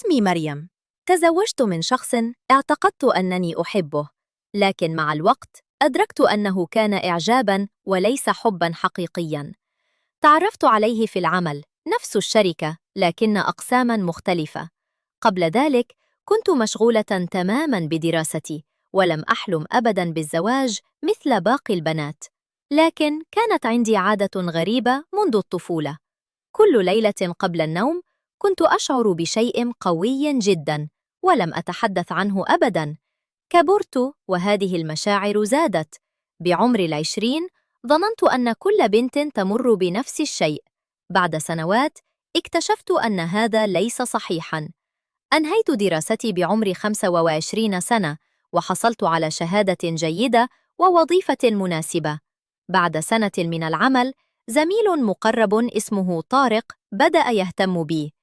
اسمي مريم. تزوجت من شخص اعتقدت أنني أحبه، لكن مع الوقت أدركت أنه كان إعجاباً وليس حباً حقيقياً. تعرفت عليه في العمل، نفس الشركة لكن أقساماً مختلفة. قبل ذلك كنت مشغولة تماماً بدراستي، ولم أحلم أبداً بالزواج مثل باقي البنات. لكن كانت عندي عادة غريبة منذ الطفولة. كل ليلة قبل النوم كنت أشعر بشيء قوي جدا، ولم أتحدث عنه أبدا. كبرت وهذه المشاعر زادت. بعمر 20 ظننت أن كل بنت تمر بنفس الشيء. بعد سنوات اكتشفت أن هذا ليس صحيحا. أنهيت دراستي بعمر 25 سنة، وحصلت على شهادة جيدة ووظيفة مناسبة. بعد سنة من العمل، زميل مقرب اسمه طارق بدأ يهتم بي.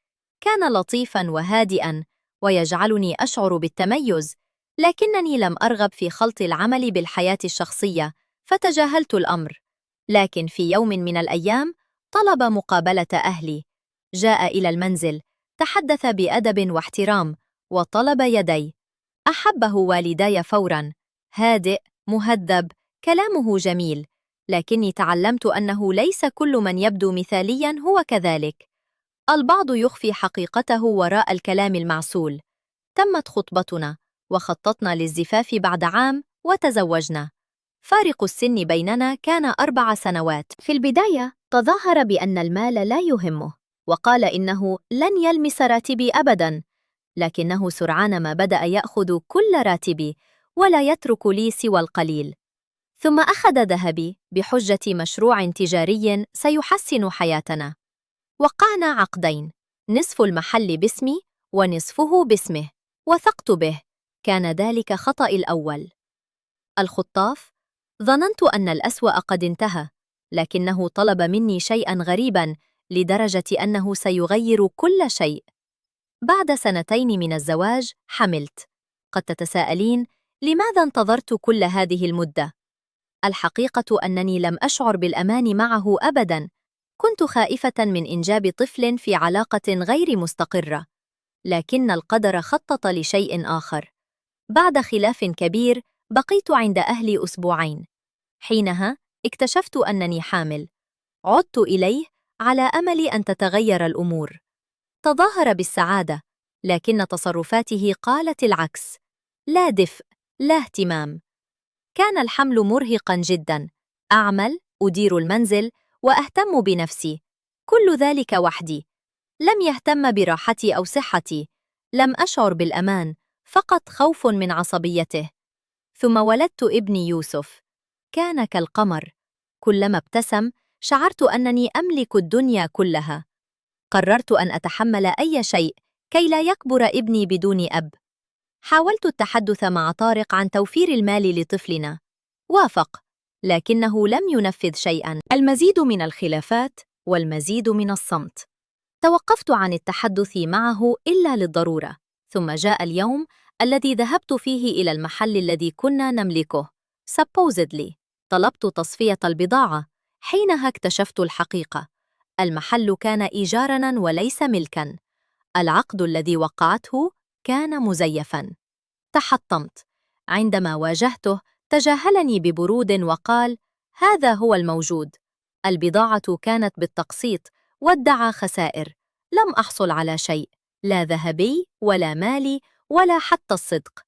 كان لطيفاً وهادئاً، ويجعلني أشعر بالتميز، لكنني لم أرغب في خلط العمل بالحياة الشخصية، فتجاهلت الأمر. لكن في يوم من الأيام طلب مقابلة أهلي. جاء إلى المنزل، تحدث بأدب واحترام، وطلب يدي. أحبه والداي فوراً. هادئ، مهذب، كلامه جميل. لكني تعلمت أنه ليس كل من يبدو مثالياً هو كذلك. البعض يخفي حقيقته وراء الكلام المعسول. تمت خطبتنا، وخططنا للزفاف بعد عام، وتزوجنا. فارق السن بيننا كان 4 سنوات. في البداية تظاهر بأن المال لا يهمه، وقال إنه لن يلمس راتبي أبداً. لكنه سرعان ما بدأ يأخذ كل راتبي، ولا يترك لي سوى القليل. ثم أخذ ذهبي بحجة مشروع تجاري سيحسن حياتنا. وقعنا عقدين، نصف المحل باسمي ونصفه باسمه. وثقت به. كان ذلك خطأي الأول. الخطاف. ظننت أن الأسوأ قد انتهى، لكنه طلب مني شيئاً غريباً لدرجة أنه سيغير كل شيء. بعد 2 من الزواج حملت. قد تتساءلين لماذا انتظرت كل هذه المدة؟ الحقيقة أنني لم أشعر بالأمان معه أبداً. كنت خائفة من إنجاب طفل في علاقة غير مستقرة. لكن القدر خطط لشيء آخر. بعد خلاف كبير بقيت عند أهلي أسبوعين. حينها اكتشفت أنني حامل. عدت إليه على أمل أن تتغير الأمور. تظاهر بالسعادة، لكن تصرفاته قالت العكس. لا دفء، لا اهتمام. كان الحمل مرهقاً جداً. أعمل، أدير المنزل، وأهتم بنفسي. كل ذلك وحدي. لم يهتم براحتي أو صحتي. لم أشعر بالأمان، فقط خوف من عصبيته. ثم ولدت ابني يوسف. كان كالقمر. كلما ابتسم شعرت أنني أملك الدنيا كلها. قررت أن أتحمل أي شيء كي لا يكبر ابني بدون أب. حاولت التحدث مع طارق عن توفير المال لطفلنا. وافق، لكنه لم ينفذ شيئاً. المزيد من الخلافات والمزيد من الصمت. توقفت عن التحدث معه إلا للضرورة. ثم جاء اليوم الذي ذهبت فيه إلى المحل الذي كنا نملكه. supposedly. طلبت تصفية البضاعة. حينها اكتشفت الحقيقة. المحل كان إيجاراً وليس ملكاً. العقد الذي وقعته كان مزيفاً. تحطمت. عندما واجهته تجاهلني ببرود وقال: هذا هو الموجود. البضاعة كانت بالتقسيط، وادعى خسائر. لم أحصل على شيء، لا ذهبي ولا مالي ولا حتى الصدق.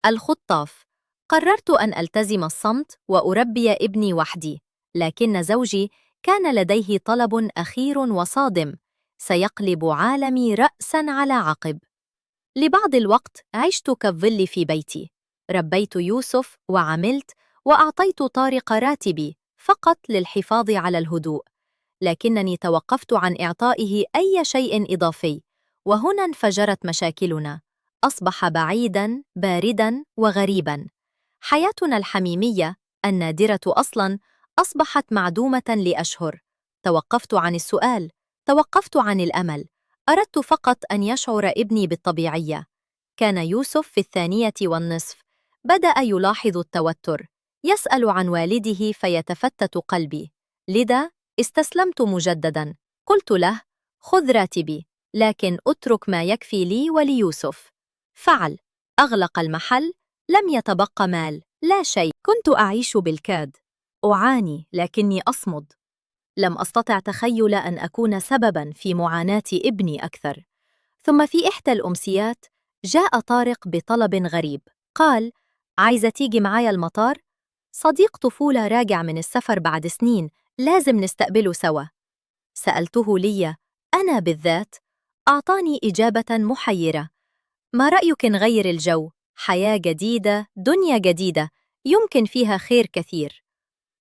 الخطاف. قررت أن ألتزم الصمت وأربي ابني وحدي، لكن زوجي كان لديه طلب أخير وصادم سيقلب عالمي رأساً على عقب. لبعض الوقت عشت كالظل في بيتي. ربيت يوسف وعملت، وأعطيت طارق راتبي فقط للحفاظ على الهدوء. لكنني توقفت عن إعطائه أي شيء إضافي، وهنا انفجرت مشاكلنا. أصبح بعيداً، بارداً، وغريباً. حياتنا الحميمية النادرة أصلاً أصبحت معدومة لأشهر. توقفت عن السؤال، توقفت عن الأمل. أردت فقط أن يشعر ابني بالطبيعية. كان يوسف في 2:30. بدأ يلاحظ التوتر. يسأل عن والده فيتفتت قلبي. لذا استسلمت مجدداً. قلت له: خذ راتبي. لكن اترك ما يكفي لي وليوسف. فعل. أغلق المحل. لم يتبقى مال، لا شيء. كنت أعيش بالكاد. أعاني لكني أصمد. لم أستطع تخيل أن أكون سبباً في معاناة ابني أكثر. ثم في إحدى الأمسيات جاء طارق بطلب غريب. قال: عايزة تيجي معايا المطار؟ صديق طفولة راجع من السفر بعد سنين، لازم نستقبله سوا. سألته لي أنا بالذات. أعطاني إجابة محيرة: ما رأيك نغير الجو؟ حياة جديدة، دنيا جديدة، يمكن فيها خير كثير.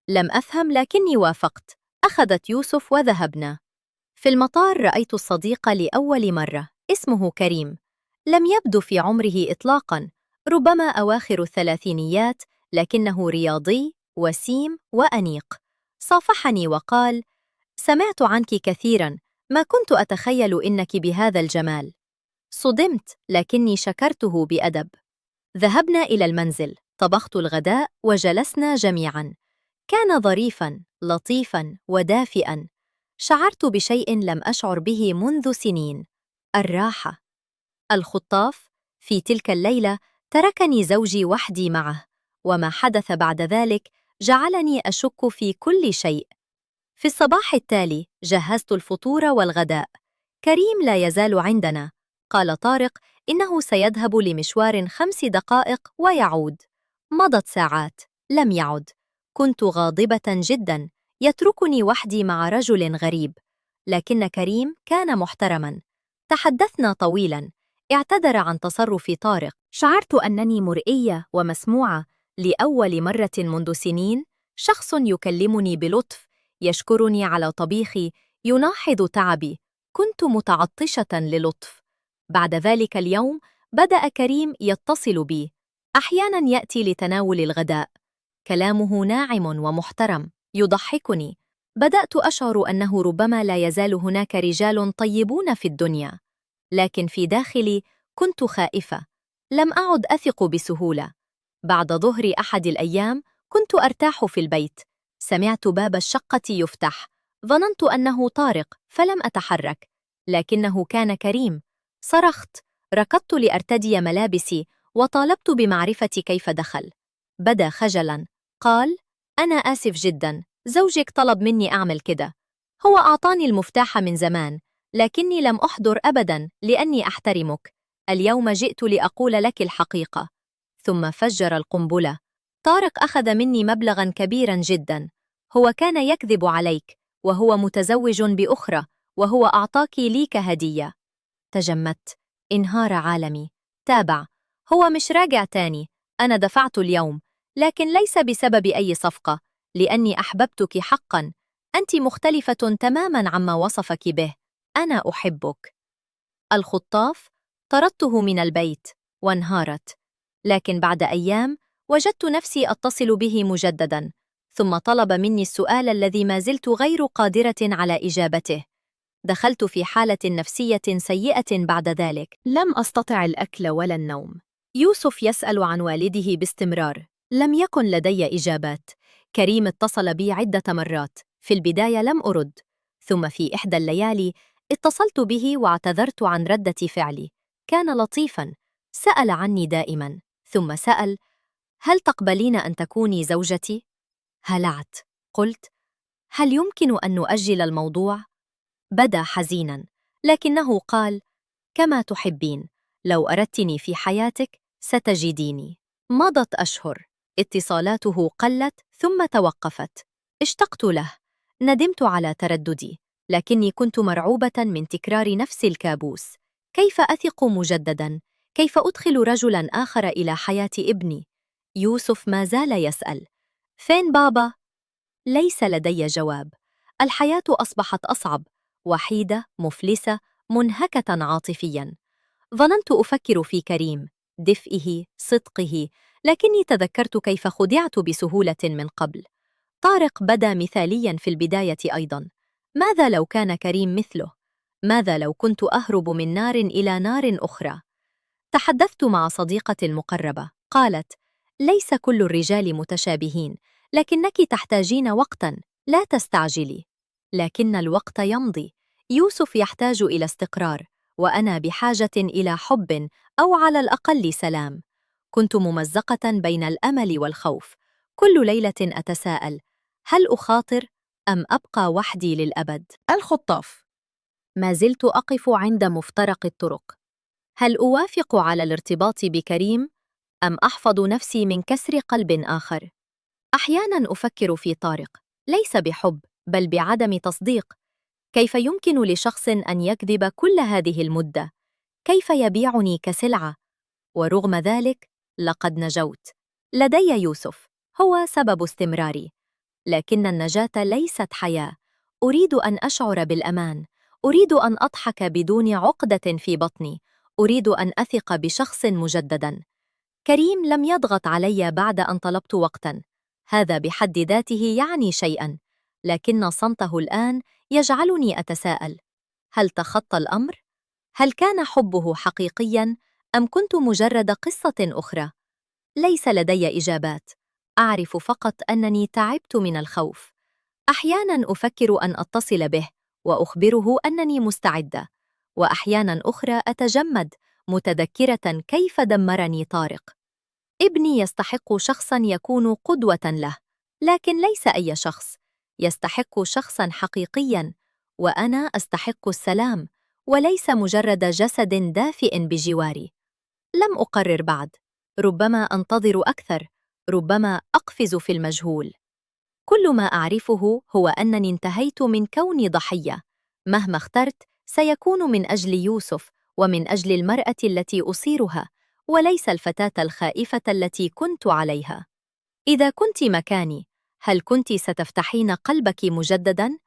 لم أفهم لكني وافقت. أخذت يوسف وذهبنا. في المطار رأيت الصديق لأول مرة، اسمه كريم. لم يبدو في عمره إطلاقاً، ربما أواخر الثلاثينيات، لكنه رياضي، وسيم وأنيق. صافحني وقال: سمعت عنك كثيراً، ما كنت أتخيل إنك بهذا الجمال. صدمت لكني شكرته بأدب. ذهبنا إلى المنزل، طبخت الغداء وجلسنا جميعاً. كان ظريفاً، لطيفاً ودافئاً. شعرت بشيء لم أشعر به منذ سنين: الراحة. الخطاف. في تلك الليلة تركني زوجي وحدي معه، وما حدث بعد ذلك جعلني أشك في كل شيء. في الصباح التالي جهزت الفطور والغداء. كريم لا يزال عندنا. قال طارق إنه سيذهب لمشوار 5 دقائق ويعود. مضت ساعات، لم يعد. كنت غاضبة جدا، يتركني وحدي مع رجل غريب. لكن كريم كان محترما. تحدثنا طويلا. اعتذر عن تصرف طارق. شعرت أنني مرئية ومسموعة. لأول مرة منذ سنين شخص يكلمني بلطف، يشكرني على طبيخي، يلاحظ تعبي. كنت متعطشة للطف. بعد ذلك اليوم بدأ كريم يتصل بي. أحياناً يأتي لتناول الغداء. كلامه ناعم ومحترم، يضحكني. بدأت أشعر أنه ربما لا يزال هناك رجال طيبون في الدنيا. لكن في داخلي كنت خائفة. لم أعد أثق بسهولة. بعد ظهر أحد الأيام كنت أرتاح في البيت. سمعت باب الشقة يفتح. ظننت أنه طارق فلم أتحرك، لكنه كان كريم. صرخت. ركضت لأرتدي ملابسي وطالبت بمعرفة كيف دخل. بدا خجلاً. قال: أنا آسف جداً، زوجك طلب مني أعمل كده. هو أعطاني المفتاح من زمان، لكني لم أحضر أبداً لأني أحترمك. اليوم جئت لأقول لك الحقيقة. ثم فجر القنبلة. طارق أخذ مني مبلغاً كبيراً جداً. هو كان يكذب عليك، وهو متزوج بأخرى، وهو أعطاك لي كهدية. تجمدت. انهار عالمي. تابع: هو مش راجع تاني. أنا دفعت اليوم، لكن ليس بسبب أي صفقة، لأني أحببتك حقاً. أنت مختلفة تماماً عما وصفك به. أنا أحبك. الخطاف. طردته من البيت وانهارت. لكن بعد أيام وجدت نفسي أتصل به مجدداً، ثم طلب مني السؤال الذي ما زلت غير قادرة على إجابته. دخلت في حالة نفسية سيئة بعد ذلك. لم أستطع الأكل ولا النوم. يوسف يسأل عن والده باستمرار. لم يكن لدي إجابات. كريم اتصل بي عدة مرات. في البداية لم أرد. ثم في إحدى الليالي اتصلت به واعتذرت عن ردة فعلي. كان لطيفاً. سأل عني دائماً. ثم سأل: هل تقبلين أن تكوني زوجتي؟ هلعت. قلت: هل يمكن أن نؤجل الموضوع؟ بدا حزيناً، لكنه قال: كما تحبين. لو أردتني في حياتك ستجديني. مضت أشهر. اتصالاته قلت ثم توقفت. اشتقت له. ندمت على ترددي، لكني كنت مرعوبة من تكرار نفس الكابوس. كيف أثق مجدداً؟ كيف أدخل رجلاً آخر إلى حياة ابني؟ يوسف ما زال يسأل: فين بابا؟ ليس لدي جواب. الحياة أصبحت أصعب. وحيدة، مفلسة، منهكة عاطفياً. ظننت أفكر في كريم، دفئه، صدقه، لكني تذكرت كيف خدعت بسهولة من قبل. طارق بدا مثالياً في البداية أيضاً. ماذا لو كان كريم مثله؟ ماذا لو كنت أهرب من نار إلى نار أخرى؟ تحدثت مع صديقتي المقربة. قالت: ليس كل الرجال متشابهين، لكنك تحتاجين وقتاً، لا تستعجلي. لكن الوقت يمضي. يوسف يحتاج إلى استقرار، وأنا بحاجة إلى حب أو على الأقل سلام. كنت ممزقة بين الأمل والخوف، كل ليلة أتساءل: هل أخاطر أم أبقى وحدي للأبد؟ الخطاف. ما زلت أقف عند مفترق الطرق. هل أوافق على الارتباط بكريم أم أحفظ نفسي من كسر قلب آخر؟ أحياناً أفكر في طارق، ليس بحب بل بعدم تصديق. كيف يمكن لشخص أن يكذب كل هذه المدة؟ كيف يبيعني كسلعة؟ ورغم ذلك لقد نجوت. لدي يوسف، هو سبب استمراري. لكن النجاة ليست حياة. أريد أن أشعر بالأمان. أريد أن أضحك بدون عقدة في بطني. أريد أن أثق بشخص مجدداً. كريم لم يضغط علي بعد أن طلبت وقتاً. هذا بحد ذاته يعني شيئاً، لكن صمته الآن يجعلني أتساءل: هل تخطى الأمر؟ هل كان حبه حقيقياً أم كنت مجرد قصة أخرى؟ ليس لدي إجابات. أعرف فقط أنني تعبت من الخوف. أحياناً أفكر أن أتصل به وأخبره أنني مستعدة، وأحياناً أخرى أتجمد متذكرة كيف دمرني طارق. ابني يستحق شخصاً يكون قدوة له، لكن ليس أي شخص. يستحق شخصاً حقيقياً، وأنا أستحق السلام وليس مجرد جسد دافئ بجواري. لم أقرر بعد. ربما أنتظر أكثر، ربما أقفز في المجهول. كل ما أعرفه هو أنني انتهيت من كوني ضحية. مهما اخترت سيكون من أجل يوسف ومن أجل المرأة التي أصيرها، وليس الفتاة الخائفة التي كنت عليها. إذا كنت مكاني، هل كنت ستفتحين قلبك مجدداً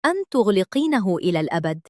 أم تغلقينه إلى الأبد؟